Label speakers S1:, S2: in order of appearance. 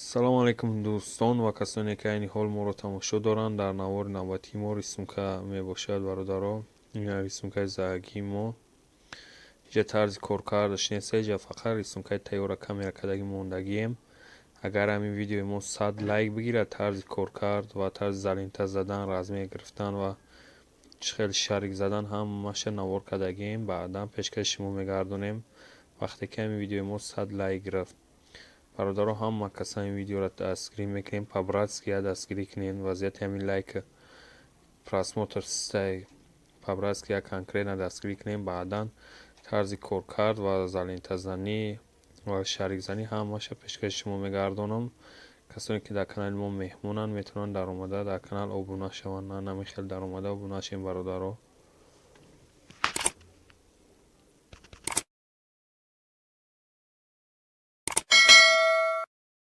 S1: Салому алайкум, дӯстон ва касоне, ки айни ҳол моро тамошо доранд. Дар навори навбатии мо рисунка мебошад, бародаро. Ин рисункаи заагии мо. Иҷа тарзи коркардаш нест, иҷа фақат рисункаи тайёра камера кардаги мондагием. Агар ҳамин видеои мо 100 лайк бигирад, тарзи коркард ва тарзи залента задан, размер гирифтан ва чӣ хел шарик задан, ҳамаша навор кардагием, баъдан пешкаши шумо мегардонем, вақте ки ҳамин видеои мо 100 лайк гирифт. Бародаро, ҳама каса ин видеоро дастгирӣ мекунем, по-братски я дастгирӣ кунем. Вазъияти ҳамин лайк, просмотр стай, по-братски я конкретно дастгирӣ кунем. Баъдан тарзи коркард ва залентазанӣ ва шарикзанӣ ҳамаша пешкаши шумо мегардонам. Касоне ки дар канали мо меҳмонанд, метавонанд даромада дар канал обуна шаванд. На, намихел даромада обуна шем, бародаро.